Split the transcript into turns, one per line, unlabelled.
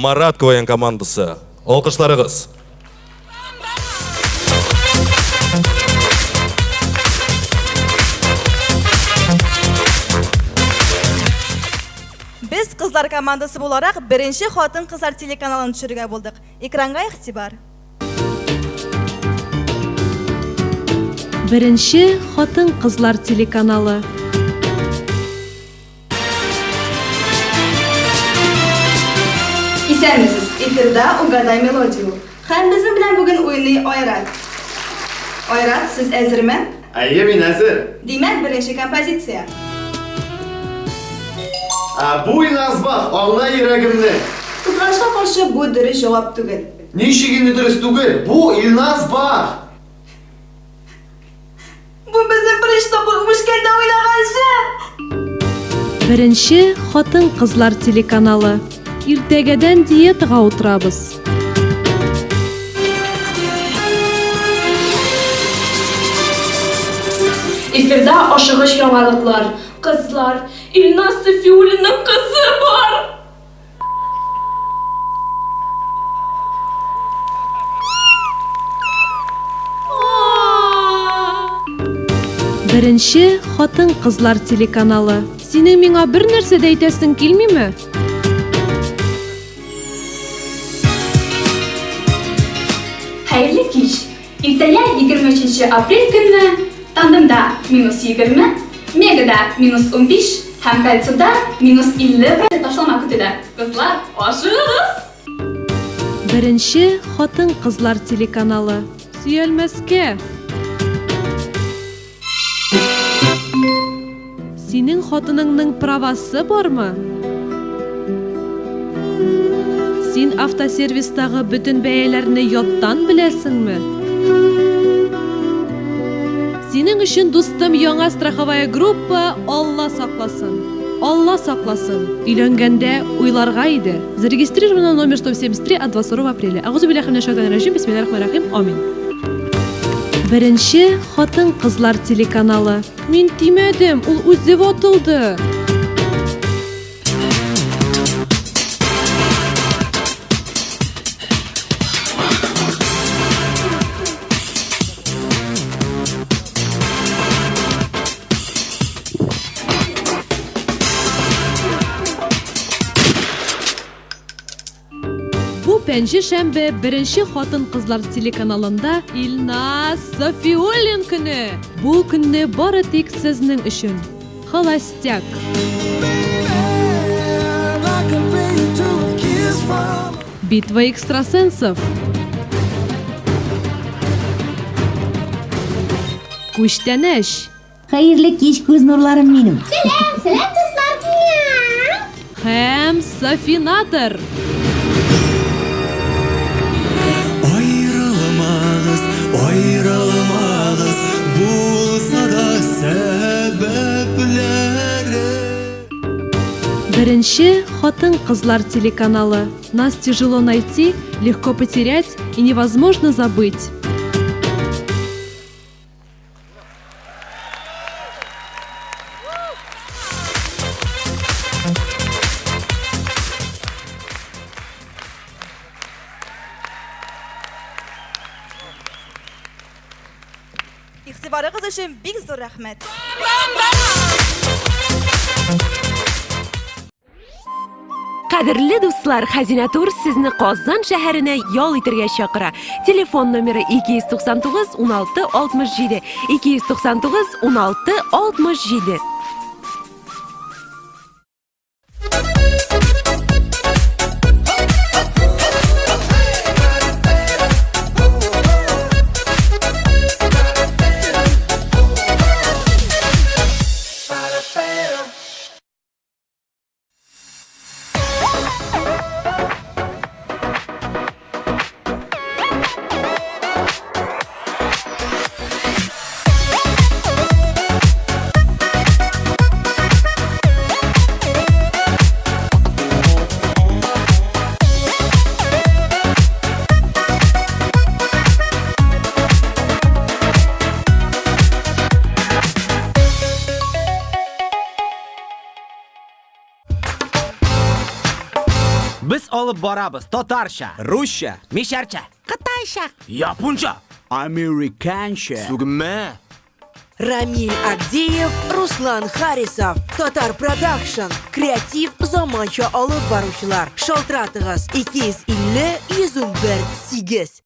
Марат КВН командасы. Алкышларыгыз.
Без кызлар командасы буларак беренче хатын-кызлар телеканалын төшерергә булдык. Экранга игътибар.
Беренче хатын-кызлар телеканалы.
Исәнмесез! Эфирда Угадай мелодию. Һәм безнең белән бүген уйный Айрат. Айрат, сез әзерме?
Әйе, мин әзер.
Димәк, беренче композиция.
Ә, бу Илназ Бах, аңла йөрәгемне.
Кызганычка каршы, бу дөрес җавап түгел.
Ничек инде дөрес түгел? Бу Илназ Бах.
Бу безнең беренче тапкыр үбешкәндә уйнаган җыр.
Беренче хатын-кызлар телеканалы. Иртәгәдән диетага утырабыз.
Эфирда ашыгыч яңалыклар. Кызлар, Илназ Сафиуллинның кызы бар!
Беренче хатын-кызлар телеканалы. Синең миңа бер нәрсә дә әйтәсең килмиме?
Хәерле кич! Иртәгә 23 апрель көнне Тандемда минус 20, Мегада минус 15 һәм Кольцода минус 50 процент ташлама көтелә. Кызлар, ашыгыгыз!
Беренче хатын-кызлар телеканалы. Сөялмәскә! Синең хатыныңның правасы бармы? Син автосервистагы бөтен бәяләрне яттан беләсеңме? Синең өчен, дустым, яңа страховая группа Алла сакласын. Алла сакласын. Өйләнгәндә уйларга иде. Зарегистрировано номер 173 от 22 апреля. Әгъузу биллахи минәш шайтанир раҗим. Бисмиллахир рахманир рахим. Амин. Беренче хатын-кызлар телеканалы. Мин тимәдем, ул үзе ватылды. Бу пәнҗе шәмбе беренче хатын-кызлар телеканалында Илназ Сафиуллин көне! Бу көнне бары тик сезнең өчен. Холостяк. Битва экстрасенсов. Күчтәнәч.
Хәерле кич, күз нурларым минем.
Сәлам, сәлам, дуслар.
Һәм Софинатор.
Аерылмагыз, аерылмагыз, булса да сәбәпләре.
Беренче хатын-кызлар телеканалы. Нас тяжело найти, легко потерять и невозможно забыть.
Игътибарыгыз өчен бик зур рәхмәт.
Кадерле дуслар, Хәзинә Тур сезне Казан шәһәренә ял итергә чакыра. Телефон номеры 299 16 67 299 16 67.
Без алып барабыз татарча, русча, мишәрчә, кытайча, японча, американча. Сүгенмә.
Рамиль Агдеев, Руслан Харисов, Татар Продакшн, креатив заманча алып баручылар. Шалтыратыгыз 250 111 8.